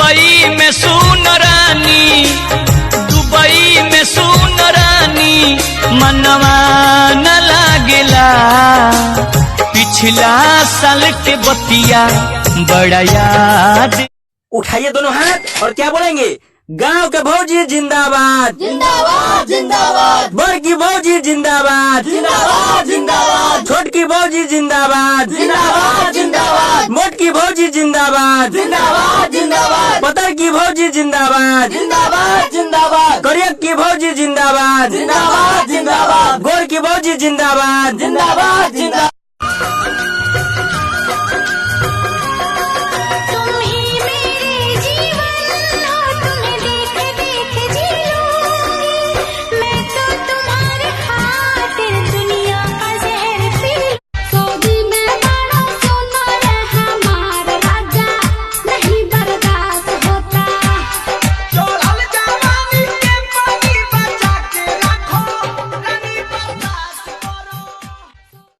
Dubai में सुन रानी, Dubai में सुन रानी, मनवा न लागेला। पिछला साल के बतिया बड़ा याद। उठाइए दोनों हाथ और क्या बोलेंगे? गांव के भौजी जिंदाबाद, जिंदाबाद जिंदाबाद, बड़ की भौजी जिंदाबाद, जिंदाबाद जिंदाबाद, छोट की भौजी जिंदाबाद, जिंदाबाद जिंदाबाद, मोट की भौजी जिंदाबाद, जिंदाबाद जिंदाबाद, पतर की भौजी जिंदाबाद, जिंदाबाद जिंदाबाद, करियक की भौजी जिंदाबाद, जिंदाबाद जिंदाबाद, गोर की भौजी जिंदाबाद, जिंदाबाद जिंदाबाद।